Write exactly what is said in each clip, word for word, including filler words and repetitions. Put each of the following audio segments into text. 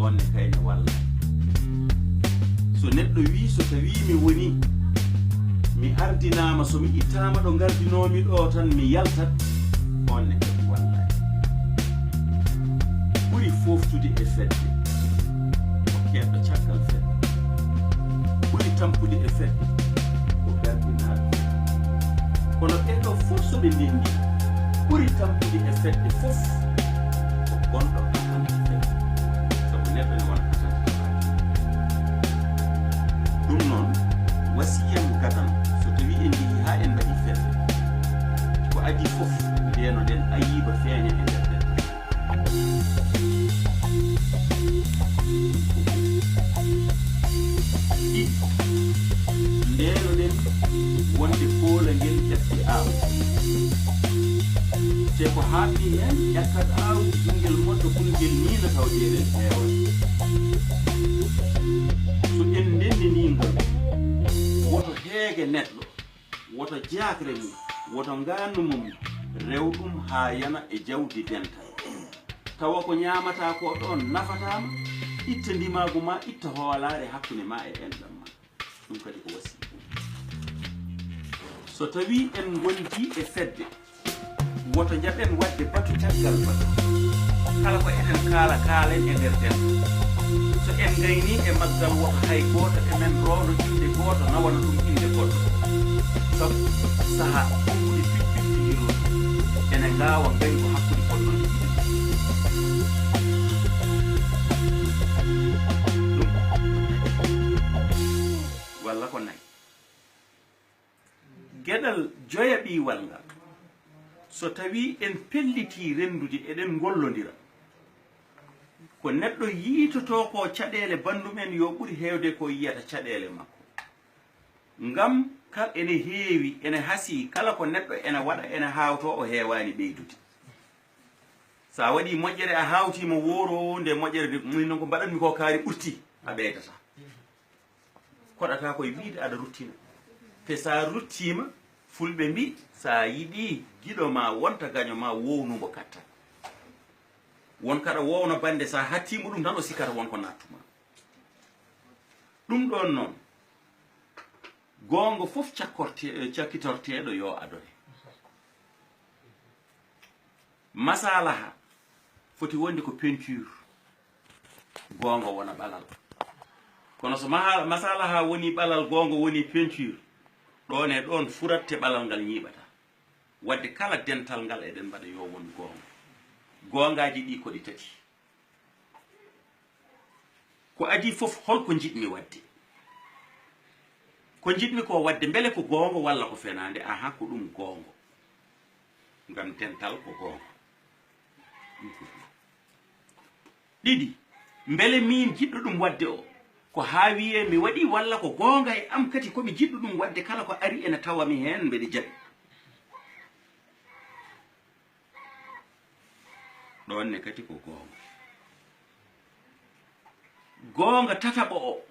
On ne kay ne walla. So neɗɗo wii, so tawii mi wonii, mi ardinaama, so mi ittaama ɗo ngardinoomi ɗo tan, mi yaltat, on ne kadi wallay. Ɓuri fooftude e fedde ko keedɗo caggal fedde. Ɓuri tampude e fedde ko gardinaaɗo fedde. Kono ɓee ɗoo fof, so ɓe ndenndi, ɓuri tampude e fedde fof ko gonɗo ahan e fedde. Sabu neɗɗo ne wona katante tabaaki. Ɗum noon, wasiyam gadano, so tawii en njehii haa en mbaɗii fedde, ko adii fof, ndeenoɗen ayiiba feeña e nder fedde. Ɗiɗi, ndeenoɗen wonde poolangel ƴatti aawdi. Te ko haaɗni heen, ƴakkat aawdi, jungel moƴƴo, kulgel miina taw jeeɗen heewat. So en ndenndinii ngal, woto heege neɗɗo, woto jaakre mum, woto ngaannu mum rew ɗum haa yana e jawdi dental. Tawa ko ñaamataa ko ɗoon nafataa ma, itta ndimaagu ma, itta hoolaare hakkunde ma e enɗam ma. Ɗum kadi ko wasiya. So tawii en ngondii e fedde, woto njaɓen waɗde batu caggal batu. Kala ko eɗen kaala, kaalen e nder dental. So en ngaynii e maggal, woto hay gooto e men roondo innde gooto, nawana ɗum innde goɗɗo. Sabu sahaa konguɗi piɗpiɗtijirooji ene ngaawa ngayngu hakkunde fotnooji ɗiɗi. Ɗum walla ko nay. Geɗal joyaɓiiwal ngal, so tawii en pellitii renndude, eɗen ngollondira, ko neɗɗo yiytotoo ko caɗeele banndum en, yo ɓuri heewde ko yiyata caɗeele makko. Ngam kal ene heewi, ene hasii, kala ko neɗɗo ene waɗa, ene haawtoo, o heewaani ɓeydude. So a waɗii moƴƴere, a haawtiima wooroowo, nde moƴƴere nde, min noon ko mbaɗatmi ko kaari ɓurti, a ɓeydataa. Koɗataa ko e wiyde aɗa ruttina. Te so a ruttiima, fulɓe mbii, so a yiɗii giɗo ma wonta gaño ma, wownu mbo katta. Won kaɗa wowna bannde, so a hattii mo ɗum tan, o sikkata won ko nattuma. Ɗum ɗoon noon, goonga fof cakkorte-, cakkitorteeɗo yo adore. Masalaha foti wonde ko peinture, goonga wona ɓalal. Kono so maha-, masalaha woni ɓalal, goonga woni peinture, ɗoon e ɗoon furatte ɓalal ngal ñiiɓata. Wadde kala dental ngal eɗen mbaɗa yo won goonga. Goongaaji ɗi ko ɗi tati. Ko adii fof, hol ko njiɗmi waɗde? Ko njiɗmi ko waɗde, mbele ko goonga walla ko fenaande? Aha, ko ɗum goonga. Ngam dental ko goonga. Ɗiɗi, mbele miin jiɗɗo ɗum waɗde o, ko haa wiyee mi waɗii walla ko goonga e am kadi ko mi jiɗɗo ɗum waɗde, kala ko ari ene tawa mi heen, mbeɗe jaɓi. Ɗoon ne kadi ko goonga. Goonga tataɓo o,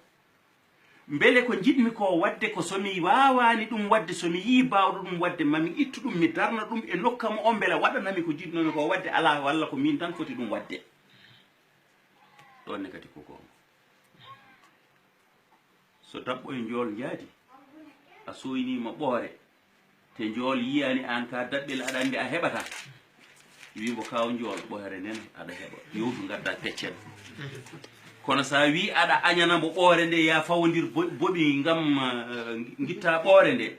mbele ko njiɗmi ko waɗde ko so mi waawaani ɗum waɗde, so mi yii baawɗo ɗum waɗde, ma mi ittu ɗum, mi darna ɗum e nokka mo o, mbele waɗanami ko njiɗnoomi ko waɗde, alaa, walla ko miin tan foti ɗum waɗde. Ɗoon ne kadi ko goonga. So daɓɓo e njool njaadi, a sooynii mo ɓoore, te njool yiyaani aan ka daɓɓel, aɗa anndi a heɓataa. Wii mbo, "Kaaw njool, ɓoore nen aɗa heɓa. Yowtu ngaddaa peccel." Kono so a wii aɗa añana mbo ɓoore nde, yaa fawondir bo-, boɓi ngam, eh, ngittaa ɓoore nde,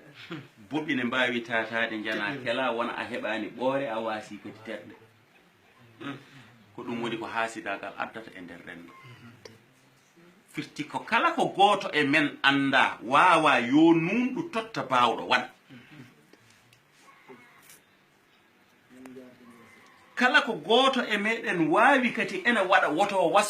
boɓi ne mbaawi taataade, njanaa kelaa, wona a heɓaani ɓoore, a waasii kadi terɗe. Ko ɗum woni ko haasidaagal addata e nder renndo. Firti ko kala ko gooto e men anndaa, waawaa, yo nuunɗu totta baawɗo waɗa. Kala ko gooto e meɗen waawi kadi ene waɗa, woto o waso.